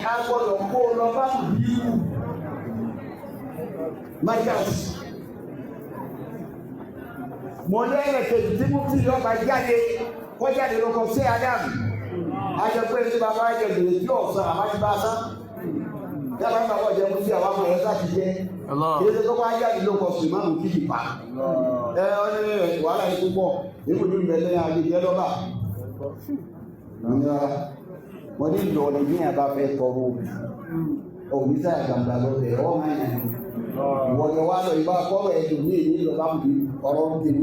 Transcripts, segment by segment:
A gbọ́dọ̀ kó o lọ bá bíu Michaels. Mo ní ẹ̀rẹ̀kejì tí mo fi yọba jáde, kọ́ jáde ló kọ sí Adam. Ajọ pé ní bàbá jẹ gbèrè tí ọ̀sán àbájú bá sán. Yàrá ń bàbá jẹ mú sí àwọn ọmọ ẹ̀ sáà ti jẹ. Kí ẹsẹ̀ tó bá jáde ló kọ sí máàmù kìkì pa. Ẹ ọ ní wàhálà yìí púpọ̀, èkó ní ìbẹ̀lẹ̀ àgbègbè lọ́ba. Wọ́n ní ìlọ Nàìjíríà bá fẹ́ tọrọ òbí sáyà gbàgbà lọ́bẹ̀ ọ́ máa yàn ní. Ìwọ ni wàá lọ ìbá kọ́rọ̀ ẹ̀dùn ní èyí lọ bá mú ọ̀rọ̀ ń tẹ̀lé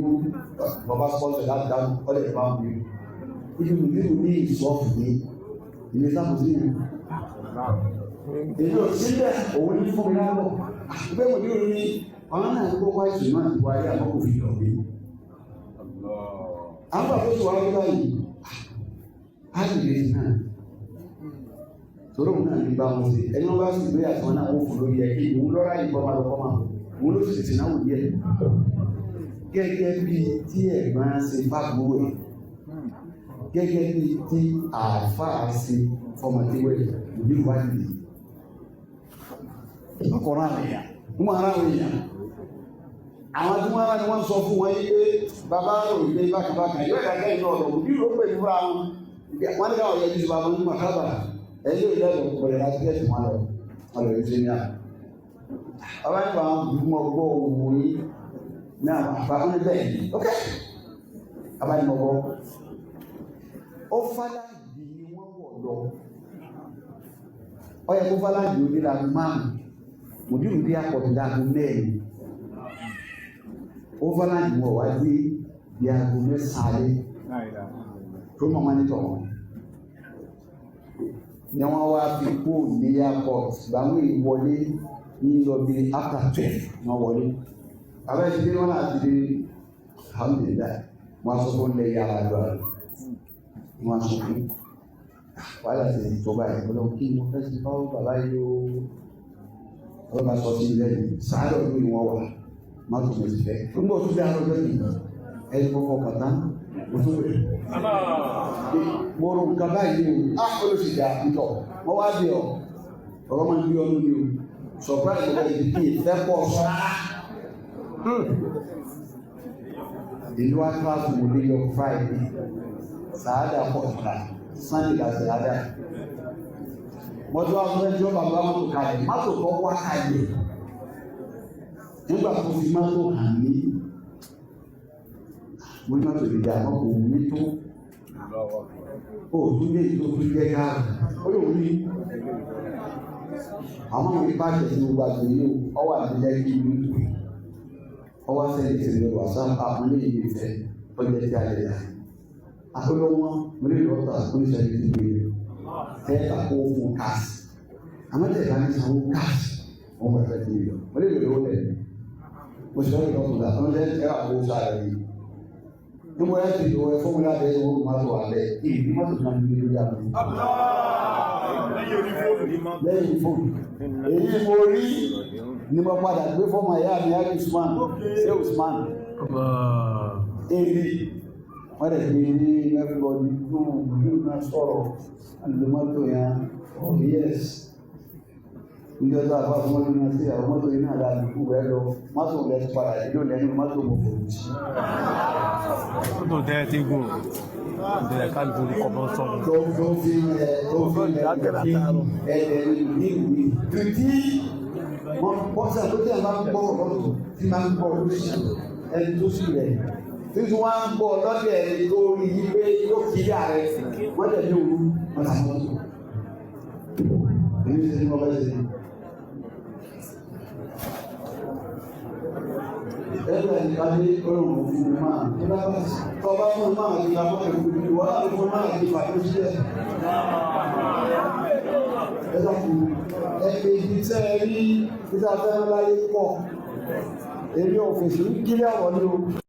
bàbá sponsor láti dáná ọ̀lẹ̀ bá mú ibi mùdírù ní ìsọ́fù ní ilé sáfù sí ìlú. Èyí ò síbẹ̀ òun ní fún mi lábọ̀. Ìgbé mùdírù ní ọ̀rọ̀ náà ń gbọ́ wáìtì náà ti wáyé àmọ́ kò fi lọ mí. Àwọn bàbá tó wà lọ́wọ́ yìí, á lè lè náà. Torí òun náà ní bá wọn ṣe. Ẹni wọn bá sì gbé àti wọn náà wọ́n fò lórí ẹ̀ kí òun lọ́ra yìí kọ́ máa lọ kọ́ máa. Òun ló sì tètè náà wò díẹ̀. Gẹ́gẹ́ bí tí ẹ̀gbọ́n ṣe fáàgbó ẹ̀. Gẹ́gẹ́ bí tí àáfàá ṣe fọmọdéwẹ̀ òbí wáyé. Ọkọ̀rọ̀ àwọn èèyàn, wọ́n máa ráwọn èèyàn. Àwọn tí wọ́n rán ni wọ́n sọ fún wọn yí pé bàbá rò pé bákàbákà yóò dàgbà inú ọ̀rọ̀ òbí ló pè fúnra wọn. Wọ́n ní káwọn yẹjú sí bàbá ní màkábà ẹ̀yìn yóò lẹ́nu pẹ̀lú láti gẹ̀ẹ́sì wọn lọ wọn lọ yóò ṣe ní à. Bàbá ní bàbá mú ọgbọ́ òwò yìí náà bàbá ní bẹ́ẹ̀ ni ok bàbá ní mọ̀gbọ́. Ó fàlàjì ni wọ́n wọ̀ lọ. Ó yẹ kó fàlàjì ó dé láago márùn-ún. Mùdírù dé àpọ̀tù láago mẹ́rin. Ó fàlàjì wọ̀ wá dé bí aago mẹ́sàn-án alẹ́ tó mọ̀ máa nítọ̀ wọn. Ni wọ́n wá fi kú ní airport gbàmú ìwọlé ní lọ bí after 12 wọ́n wọlé. Bàbá ìṣe dé wọn náà ti dé, alhamdulillahi, wọ́n sọ fún ilẹ̀ yàrá àdúrà wọ́n sọ fún wàhálà ti tó báyìí ọlọ́run kí mo fẹ́ sí báwo bàbá yìí ó ọlọ́run bá sọ sí ilẹ̀ yìí sàárẹ̀ ọdún yìí wọ́n wà má tó mo sì fẹ́. Nígbà tó dé àárọ̀ ọjọ́ yìí ẹni fọwọ́ kàtá mo tún wẹ̀. Mo rò nǹkan báyìí o, á ó ló sì dà nítọ̀ wọ́n wá bí ọ ọ̀rọ̀ máa ń bí ọ lórí o surprise lọ́wọ́ ibi tí ìfẹ́ pọ̀ sọ rárá. Ìlú Accra mo dé yọ Friday, sàádà pọ̀ nípa Sunday la sàádà. Mọ́tò wa fún ẹjọ́ bàbá mọ́tò kalẹ̀, mọ́tò tó wá kalẹ̀. Nígbà tó fi mọ́tò hàn mí, mo ní mọ́tò ìdí àmọ́ kò wù mí tó. Ó tún lè tó tún jẹ́ káàrù. Ó lè wù mí. Àwọn ọmọ mi bá tẹ̀sí gbogbo àgbè yìí o, ọ wà ní Lẹ́kì ìlú ọwọ́ sẹ́yìn tí lè wà sáà àpọ́nlé yìí fẹ́ ọjọ́ tí a lè yà. Akóló wọn, mo lè lọ́ọ́ tà fún ìṣẹ́jú tí mo yẹ. Tẹ́ bá kó fún cash. Àmọ́ tẹ́ bá ní sanwó cash, wọ́n wọ̀ fẹ́ tí yọ. Mo lè lè lówó lẹ̀. Mo sì lọ́ọ́ lọ́ọ́ tó dà, wọ́n tẹ́ ẹ wà kó sáà rẹ̀ yìí. Níbo ẹ ti lò ẹ fún mi láti ẹ wọ́n má tó wà lẹ̀. Ìdí mọ́tò tó máa ń gbé lórí àmì. Lẹ́yìn fóònù. Èyí mo rí ni mo padà gbé fọ́mọ ìyá mi Ali Usman, ṣé Usman? Èrè wọ́n lè gbé ní everybody dùn yóò náà sọ̀rọ̀ àlùmọ́tò yẹn, oh yes. Níjọ́ tó àbá fún mọ́tò náà sí àwọn mọ́tò yìí náà dáa dùkú rẹ̀ lọ, mọ́tò rẹ̀ ti padà yóò lẹ́nu mọ́tò mọ̀ fòrò sí. Mọ́tò tẹ́ ti gùn ìbẹ̀rẹ̀ kálukú ní kọ̀ọ̀kan sọ̀rọ̀. Tó fi ẹ̀ tó fi ẹ̀ ẹ̀ ní ìwé. Tùtí wọ́n bọ́sẹ̀ tó tẹ̀ máa ń gbọ́ ọ̀rọ̀ tí máa ń gbọ́ lóṣù ẹni tó sì rẹ̀. Títí wọ́n á ń gbọ́ lọ́dẹ̀ ẹni tó rí i pé yóò kíyà rẹ̀ wọ́n dẹ̀ ní òru wọ́n ta mọ́tò. Èyí ṣe ní wọ́n bá ṣe. Ẹgbẹ́ ìpàdé olóhùn fún mi máa tọba fún mi máa ti ta fún mi wọ́n láti fún mi máa ti pàdé sílẹ̀. Ẹ dàkú ẹgbẹ́ ibi tẹ́ ẹ rí títà fẹ́ràn láyé pọ̀. Èmi ò fèsì ń kílẹ̀ ọ̀rọ̀ ni o.